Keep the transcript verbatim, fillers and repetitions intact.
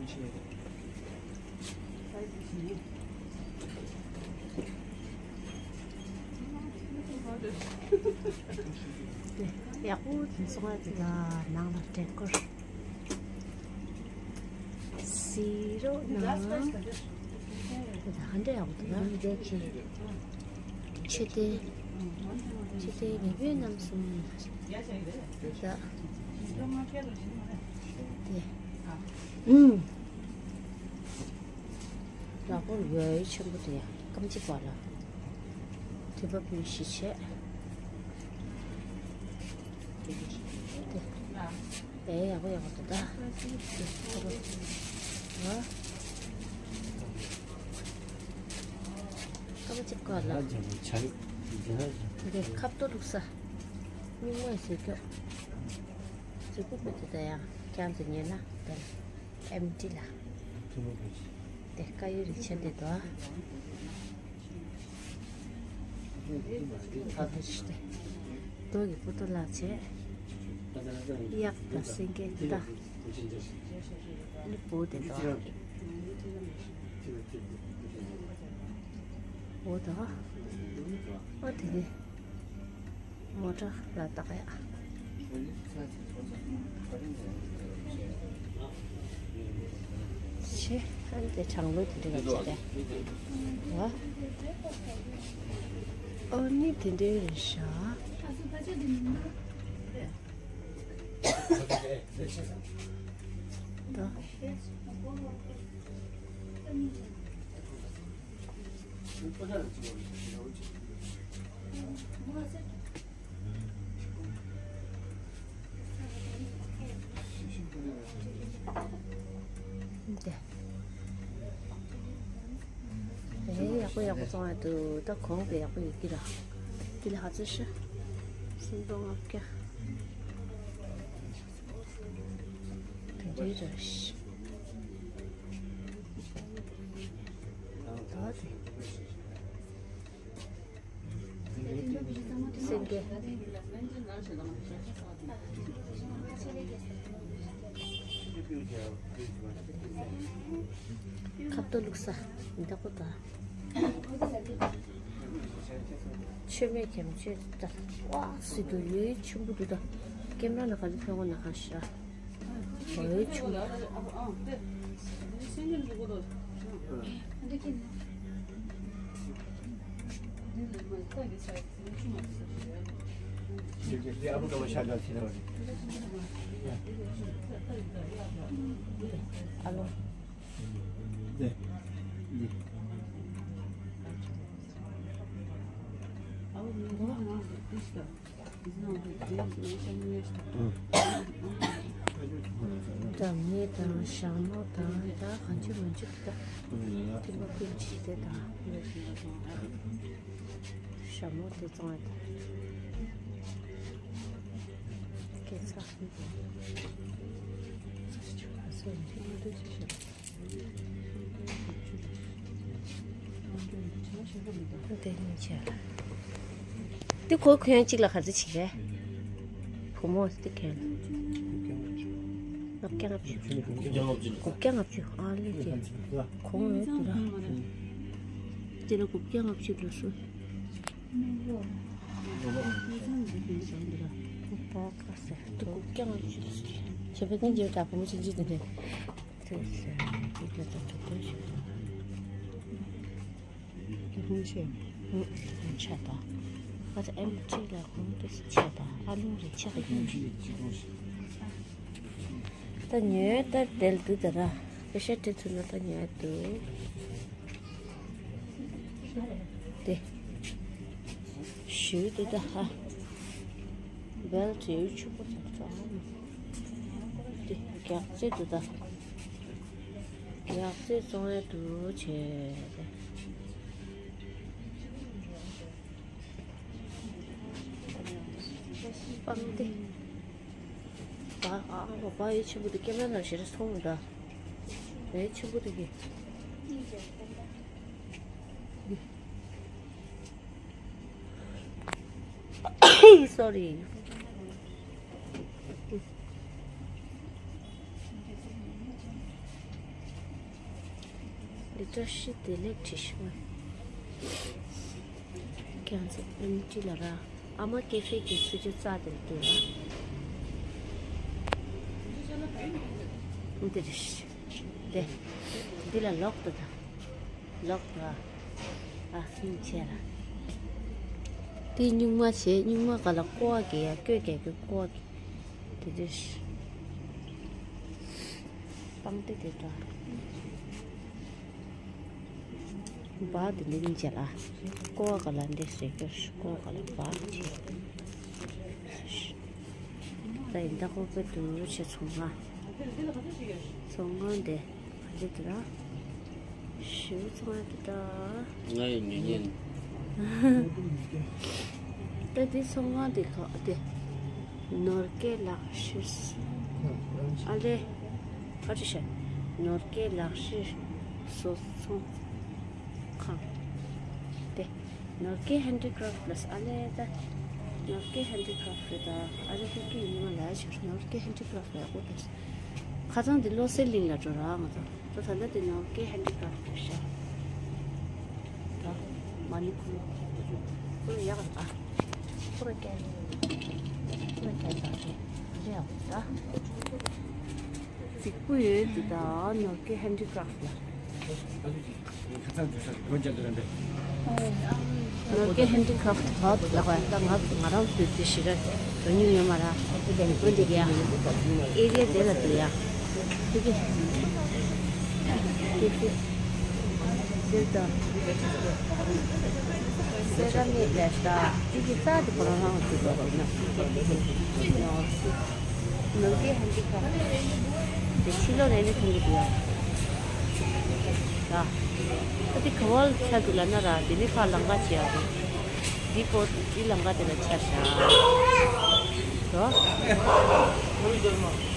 ཡག་པོ་དེ་སོང་ཡ་དེ་ལ་ནང་ལ་དྲན་སྐོར། སི་རོ་ནང་། དེ་ད་ཧ་འདྲ་ཡག་པོ་འདུག་ན། མཆོད་རྟེན། མཆོད་རྟེན་མི་བོད་རྣམ་གསུམ། ད། དེ། ཨུམ། ལ་སྐོར་ཡོད་ཆེན་པོ་དེ་ཡ་སྐམ་གཅིག་པ་ལ། དུས་བབ་ཡོད་ཞིག་བྱས། དེ། ཨེ་ཡག་པོ་ཡག་པོ་འདུག་ད། དེ་ཁ་པོ། ཨ། སྐམ་གཅིག་པ་ལ། དེ་ཁབ་ཏོ་བླུགས་ས། སྙིང་མོས་ཟེར་སྐྱོ། གཟུགས་པོ་དཔེ་དེ་ད་ཡང་ཁྱང་དུ་ཉལ་ན་དེ། ཨེམ་ཊི་ལ། དེ་དཀར་ཡོལ་རིགས་ཆད་དེ་དོ། རྡོ་གི་པོ་ཏོ་ལག་བྱས། གཡག་དང་སེང་གེ་ད། ལི་པོ་དེ་དོ། འོ་དོ། ཨོ་དེ་ནི། མོ་ཊ་ལ་བཏགས་ཡ། ཤེ། ཨ་ནི་དེ་གྲང་ལོ་དེ་འདྲ་ག་བྱས་རེད། ཨ། ཨོ་ནི་དེ་འདྲའི་རེད་ཤག་ད། ཨེ་ཡག་པོ་ཡག་པོ་བཙོང་ཡ་འདུག་ད་གོང་དེ་ཡག་པོ་ཡོད་ཀྱི་ར། དེ་ལ་ཧ་ཚོད་ཤི། སུམ་སྟོང་ལྔ་བརྒྱ། དེ་འདྲའི་ར་ཤི། ད་དེ། སེང་གེ། ཁབ་ཏོ་བླུགས་ས། མི་འདག་པོ་ད། མཆོད་མེ་གྱམ་མཆོད་ད། ཝ་སི་དུ་ཡོད་ཆེན་པོ་འདུག་ད། ཀེམ་ར་ན་ག་ལི་ཕན་གོ་ན་ག་ཤ། ཨོའི་ཆུ། ཨ་ལོ། སྒྲ་སྙན་དང་ཞྭ་མོ་དང་ད་གང་བྱུང་མང་བྱུང་ད་ཐིམ་པ་ཀུན་གྱིས་དེ་དང་ཞྭ་མོ་དེ་བཙོང་ཡ་དང་སྐད་ཆ་སོ་འདི་ཁོ་གོན་གཅིག་ལ་ག་ཚོད་བྱེད་རེད། བུ་མོ་འདི་གོན། ལྔ་བརྒྱ་ལྔ་བཅུ། དགུ་བརྒྱ་ལྔ་བཅུ། ཨ་ལེ་ཀྱེ། གོང་རེད་འདི་ར། འདི་ལ་དགུ་བརྒྱ་ལྔ་བཅུ་ལ་སོ། འདི་དགུ་བརྒྱ་ལྔ་བཅུ་ལ་སོ། བྱས་པས་ད་འཇིབ་ད་བུ་མོ་ཆུང་ཆུང་འདི་འདྲ། དེ་ལ་ད་དྲུག་ཐོན་ཞིག་དེ་ཧུང་ཆེ། ཧུང་ཆེ་ད། ང་ཚོ་ཨེམ་ཆི་ལ་ཧུང་དེ་ཆེ་ད། ཨ་ལུང་རེ་ཆེ་ག་ཡིན། ད་ཉོས་ད་དེ་ལ་དུ་ད་ར། པེ་ཤ་དེ་ཚུ་ན་ད་ཉོས་དུ། དེ། ཞུ་དུ་ད་ཧ། བེལ་ཊི་ཆུ་པོ་ཚོ་ཚོ། དེ་རྒྱག་རྩེ་དུ་ད། རྒྱག་རྩེ་བཙོང་ཡ་དུ་བྱས། པང་དེ། བ་ཨ་ཨ་བ་ཡི་ཆེན་པོ་དེ་ཀེམ་ར་ནང་ཞེ་ར་སོང་མི་འདྲ། བའི་ཆེན་པོ་དེ་གི། Sorry. བཀྲ་ཤིས་བདེ་ལེགས་བྲིས་ཤིག་ཁྱེད་ཚོ་ཨེམ་ཊི་ལ་ར། ཨ་མ་ཀེ་ཧྥེ་གི་ཚུ་ཆུ་རྩ་དེར་འདུག་ར། འདི་རེད། དེ། འདི་ལ་ལོག་ཏུ་དང་། ལོག་ཏུ་ཨ། ཨ་སྙིང་རྗེ་ལ། དེ་སྨྱུག་མ་བྱས། སྨྱུག་མ་ག་ལ་ཀོ་བ་གི་ཡ་བཀོད་རྒྱག་གི་ཀོ་བ་གི། དེ་དུས་སྤང་ཏི་དེ་འདྲ། སྦག་དེ་འདི་ནི་བྱས་ལ། ཀོ་བ་ག་ལ་འདི་ཟེར་གི། ཀོ་བ་ག་ལ་སྦག་བྱས། ད་ཡིན་ད་ཁོ་པའི་དུ་ཆེ་ཚོང་ཁང་། ཚོང་ཁང་དེ། ཨ་ལེ་དེ་ར། ཞེའུ་ཚང་ཡ་དེ་ད། ང་ཡི་མི་ཉན། ད་དེ་ཚོང་ཁང་དེ་ཁ་དེ། ནོར་སྐལ་ལག་ཤེས། ཨ་ལེ། ཁ་ཅི་ཤ། ནོར་སྐལ་ལག་ཤེས་བཟོ་ཚོང་ཁང་། དེ། ནོར་སྐལ་ཧན་ཌི་ཀྲབ་ལས། ཨ་ལེ་ད། ནོར་སྐལ་ཧན་ཌི་ཀྲབ་རེད་ད། ཨ་ལེ་ཁོ་ཀི་ཉི་མ་ལ་ཞིག་ནོར་སྐལ་ཧན་ཌི་ཀྲབ་ལས་ཨོ་ཏོ། ཁ་སང་དེ་བློ་གསལ་གླིང་ལ་འགྲོ་ར་ང་ཚོ། ད་ད་ལྟ་དེ་ནོར་སྐལ་ཧན་ཌི་ཀྲབ་རེད་ཤག་ད་མ་ཎི་ཁུལ། ཁུལ་ཡག་ཨ། ཁུལ་སྐལ། ཁུལ་སྐལ་ད་རེད་ཡག་ད། རྫིག་པོ་ཡོད་འདི་ད། ནོར་སྐལ་ཧན་ཌི་ཀྲབ་ལ། ནོར་སྐལ་ཧན་ཌི་ཀྲབ་ད་ལག་པ་ད་ང་ང་རང་བོད་དུ་ཞིག་ར་དོན་སྙིང་ཡོད་མ་ར། བོད་འདི་ག་ཡ་ཨེ་རི་ཡ་དེ་ལ་དེ་ཡ། དེ་གི་དེ་དེ་དེ་ད་སེ་ར་མིག་ལས་ད་དེ་གི་རྩ་དེ་ཁོ་རང་རང་དེ་ལ་ར་ན། ནོར་སྐལ་ཧན་ཌི་ཀྲབ་དེ་ཕྱི་ལོགས་ནས་ནི་མཐོང་གི་འདུག་ཡ། ད་ད་དེ་ག་བ་ལ་ཆགས་འདུག་ལབ་ན་ར། དེ་ནི་ཕར་ལམ་ཁ་བྱེད་ཡ་རེད། འདི་པོ་འདི་ལམ་ཁ་དེ་ལ་ཆགས་ཤག་རོ།